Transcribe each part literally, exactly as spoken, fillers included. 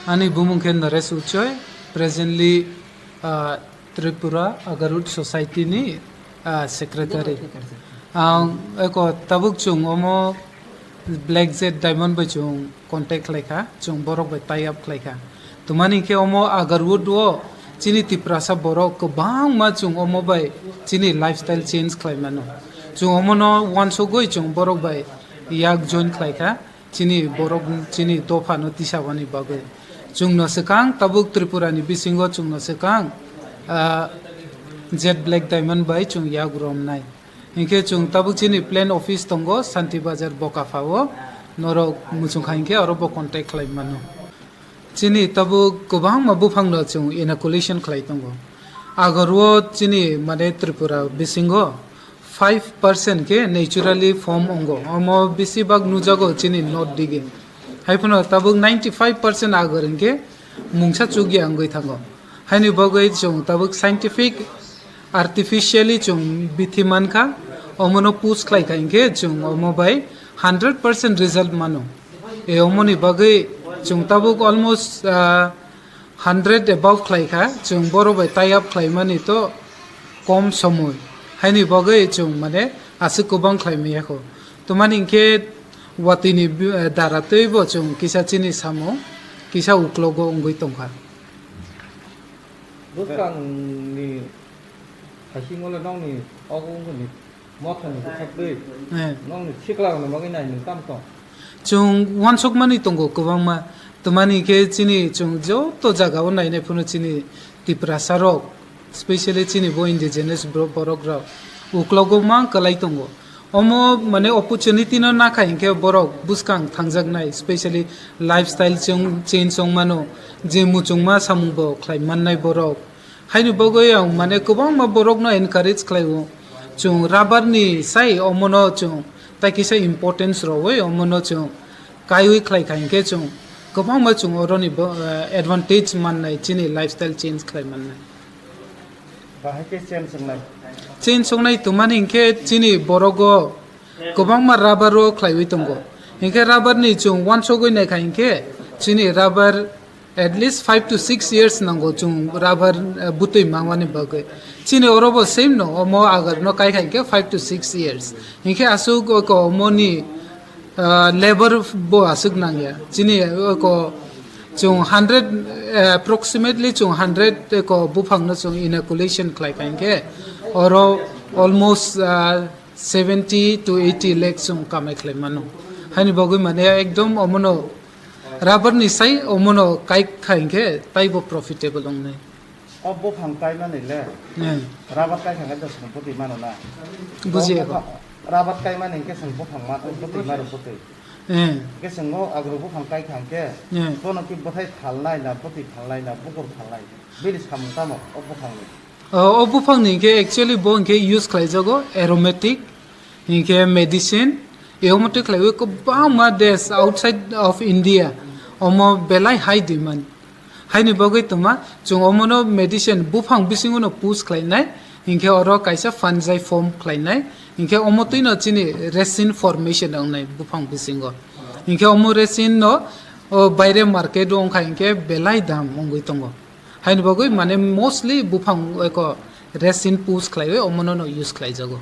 Ani bumung khe Naresh Uchoi, presently, ah, Tripura Agarud Society ni, ah, secretary. Ang eko tabuk chwng omo Black Jet Diamond bai chwng contact khlai kha, chwng borok bai tie up khlai kha. Twmani khe omo Agarwood o chini Tiprasa borok kwbangma chwng omo bai chini lifestyle change khlai mano. Chwng omono uansugwi chwng borok bai yak join khlai kha. Chini borok, chini dophano tisabani bagwi. Chwngno swkang tabuk Tripurani bisingo chwngno swkang, ah, Jet Black Diamond bai chwng yak romnai. Hinkhe chwng tabuk chini plant office tongo Santi Bazar Bokapha o, norok muchung kha hinkhe oro bo contact khlai mano. Chini tabuk kwbangma buphangno chwng inoculation khlai tongo. Agarwo chini mane Tripura bisingo five percent khe naturally form ongo. Omo bisi bak nujago chini north digi. Haiphano tabuk ninety five percent agar hinkhe mungsa chukya wngwi thango. Haini bagwi chwng tabuk scientific, artificially chwng bithi mankha, omono push khlai kha hinkhe chwng omo bai hundred percent result mano. E omoni bagwi chwng tabuk almost, ah, hundred above khlai kha, chwng borok bai tie up khlai mani to kom somoi. Haini bagwi chwng mane aswk kwbang khlai maya kho. Twmani hinkhe watwi ni bi-, eh, dara twi bo chwng kisa chini samung, kisa uklogo wngwi tongkha. Bwskang ni haisingo le nokni ogo wngkha ni. Mothani bwkha twi. Eh. Nokni sikla rokni bagwi nai nwng tamo tong? Chwng uansukmani tongo kwbangma. Twmani khe chini chwng joto jagao nainai phano chini Tiprasa rok, specially chini bo indigenous bro-, borok rok uklogo ma kwlai tongo. Omo mane opportunity no nakha hinkhe borok bwskang thangjaknai, specially lifestyle chwng change wngmano, je muchungma samung bo khlai mannai borok. Haini bagwi ang mane kwbangma borokno encourage khlaio. Chwng rubber ni sai omono chwng tai kisa importance rwui omono chwng kaiwi khlai kha hinkhe chwng kwbangma chwng oroni bo, eh, advantage mannai, chini lifestyle change khlai mannai. Bahai khe change wngnai? Change wngnai twmani hinkhe chini borogo kwbangma rubber o khlaiwi tongo. Hinkhe rubber ni chwng uansugwi naikha hinkhe chini rubber at least five to six years nango chwng rubber, eh, bwtwi mangmani bagwi. Chini oro bo same no, omo agar no kai kha hinkhe five to six years. Hinkhe aswk oko omoni, ah, labor bo aswk nangya. Chini oko chwng hundred, eh, approximately chwng hundred eko buphang no chwng inoculation khlai kha hinkhe oro almost, ah, seventy to eighty lakh chwng kamai khlai mano. Haini bagwi mane ekdom omono rubber ni sai omono kai kha hinkhe taibo profitable wngnai. O buphang kaimani le, eh, rubber kai kha khe chwng bwtwi mano na? Buji o ekho. Bupha-, rubber kaimani hinkhe chwng buphang ma-, bwtwi mano bwtwi. Eh. Hinkhe chwng o agro buphang kai kha hinkhe, eh, bono khe bwthai phalnai na, bwtwi phalnai na, bukur phalnai? Bini samung tamo o buphangni? O, o buphangni hinkhe actually bo hinkhe use khlaijago aromatic, hinkhe medicine, e omo twi khlaiwi kwbangma desh outside of India omo belai high demand. Haini bagwi tongma chwng omono medicine buphang bisingono push khlainai, hinkhe oro kaisa fungi form khlainai, hinkhe omo twino chini resin formation wngnai buphang bisingo. Hinkhe omo resin no, o, baire market o wngkha hinkhe belai dam wngwi tongo. Haini bagwi mane mostly buphang eko resin push khlaiwi omono no use khlaijago.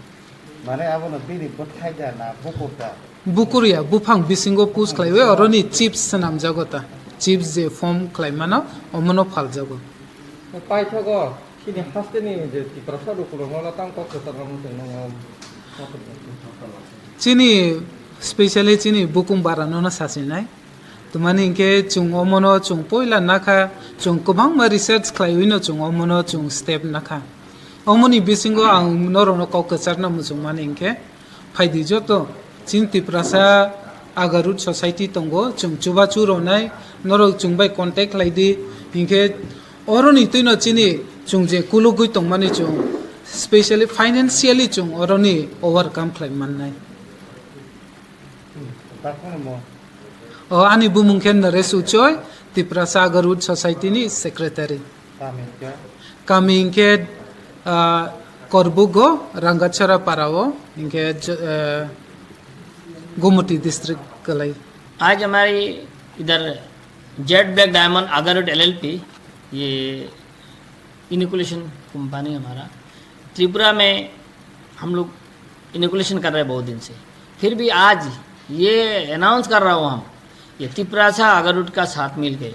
Mane abono bini bwthai da na bukur da? Bukur ya, buphang bisingo push khlaiwi oroni chips swnamjago ta. Chips je form khlai mano, omono phaljago. Paithago chini hasteni je Tiprasa rok kwbangma tang kok kwchar rok tong nang. Chini, specially chini bukung bara no sasinai. Twmani hinkhe chwng omono chwng poila nakha, chwng kwbangma research khlaiwino chwng omono chwng step nakha. Omoni bisingo ang norokno kok kwcharna muchungmani hinkhe, phaidi joto chini Tiprasa Agarud Society tongo, chwng chubachu rwnai, norok chwng bai contact khlaidi, hinkhe oroni twino chini chwng je kulugwi tongmani chwng specially financially chwng oroni overcome khlai mannai. Takhwno mo? O, ani bumung khe Naresh Uchoi, Tiprasa Agarwood Society ni secretary. Kami khe? Kami hinkhe, ah, Korbugo, Rangatchara para o, hinkhe, j-, eh, Gumoti district kwlai. आज हमारी इधर jet black diamond agarwood LLP, ये inoculation company हमारा। त्रिपुरा में हम लोग इनोकुलेशन कर रहे हैं बहुत दिन से, फिर भी आज ये अनाउंस कर रहा हूँ हम, ये तिपरासा अगरवुड का साथ मिलके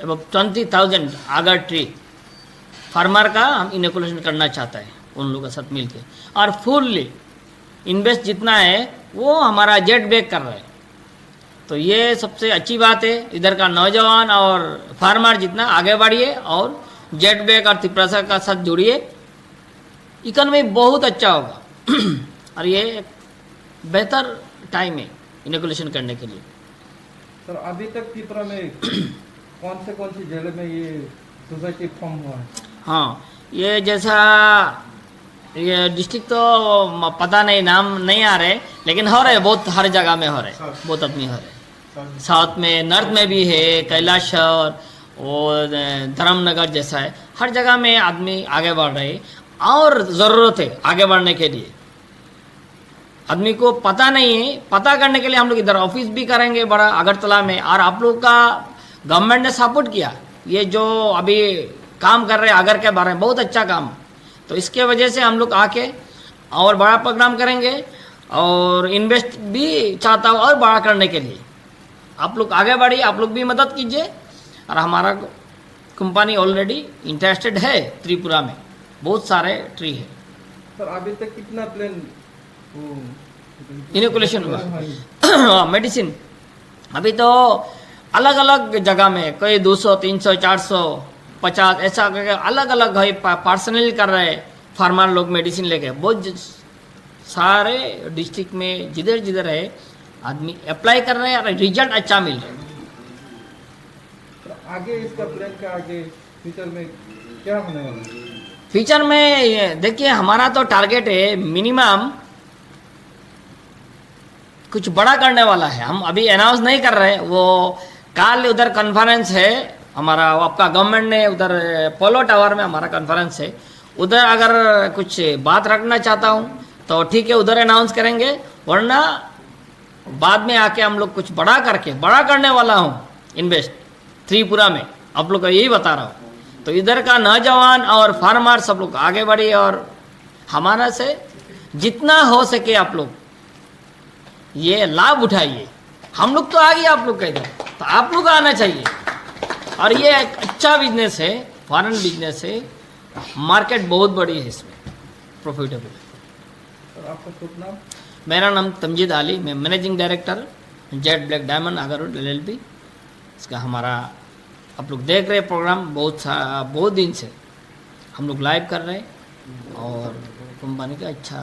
अब twenty thousand Agar tree farmer का हम इनोकुलेशन करना चाहता है उन लोगों के साथ मिलके। और फुल्ली इन्वेस्ट जितना है वो हमारा जेट ब्लैक कर रहा है। तो ये सबसे अच्छी बात है, इधर का नौजवान और फार्मर जितना आगे बढ़िए और जेट ब्लैक और तिपरासा का साथ जुड़िए, इकोनॉमी बहुत अच्छा होगा। और ये एक बेहतर टाइम है इनोकुलेशन करने के लिए। सर, अभी तक त्रिपुरा में कौन से, कौन सी जिले में ये सोसाइटी फॉर्म हुआ है? हाँ, ये जैसा, ये डिस्ट्रिक्ट तो म-, पता नहीं, नाम नहीं आ रहे, लेकिन हो रहे बहुत, हर जगह में हो रहे, बहुत आदमी हो रहे। साउथ में, नॉर्थ में भी है, कैलाश और वो, अ, धर्मनगर जैसा है, हर जगह में आदमी आगे बढ़ रहे हैं और ज़रूरत है आगे बढ़ने के लिए। आदमी को पता नहीं है, पता करने के लिए हम लोग इधर ऑफिस भी करेंगे बड़ा अगरतला में। और आप लोग का गवर्नमेंट ने सपोर्ट किया, ये जो अभी काम कर रहे हैं आगर के बारे में, बहुत अच्छा काम। तो इसके वजह से हम लोग आके और बड़ा प्रोग्राम करेंगे और इन्वेस्ट भी चाहता हूँ और बड़ा करने के लिए। आप लोग आगे बढ़िए, आप लोग भी मदद कीजिए। और हमारा कंपनी ऑलरेडी इंटरेस्टेड है त्रिपुरा में, बहुत सारे ट्री है। सर, अभी तक कितना प्लान वो इनोकुलेशन हुआ। हाँ, मेडिसिन अभी तो अलग अलग जगह में कोई दो सौ, तीन सौ, चार सौ, पचास, ऐसा करके अलग अलग है। पर्सनली कर रहे हैं फार्मर लोग मेडिसिन लेके। बहुत ज- सारे डिस्ट्रिक्ट में जिधर जिधर है आदमी अप्लाई कर रहे हैं और रिजल्ट अच्छा मिल रहा है। तो आगे इसका प्लान का, आगे फ्यूचर में क्या होने वाला है? फ्यूचर में ये देखिए, हमारा तो टारगेट है मिनिमम कुछ बड़ा करने वाला है। हम अभी अनाउंस नहीं कर रहे। वो कल उधर कॉन्फ्रेंस है हमारा, वो आपका गवर्नमेंट ने उधर पोलो टावर में हमारा कॉन्फ्रेंस है। उधर अगर कुछ बात रखना चाहता हूँ तो ठीक है, उधर अनाउंस करेंगे, वरना बाद में आके हम लोग कुछ बड़ा करके, बड़ा करने वाला हूँ इन्वेस्ट त्रिपुरा में, आप लोग को यही बता रहा हूँ। तो इधर का नौजवान और फार्मर सब लोग आगे बढ़िए और हमारा से जितना हो सके आप लोग ये लाभ उठाइए। हम लोग तो आ गए आप लोग का इधर, तो आप लोग आना चाहिए। और ये एक अच्छा बिजनेस है, फॉरेन बिजनेस है, मार्केट बहुत बड़ी है इसमें, प्रॉफिटेबल है। सर, आपका शुभ नाम? मेरा नाम तमजीद अली, मैं managing director jet black diamond agarwood LLP. इसका हमारा, आप लोग देख रहे प्रोग्राम, बहुत सा, बहुत दिन से हम लोग लाइव कर रहे हैं और कंपनी का अच्छा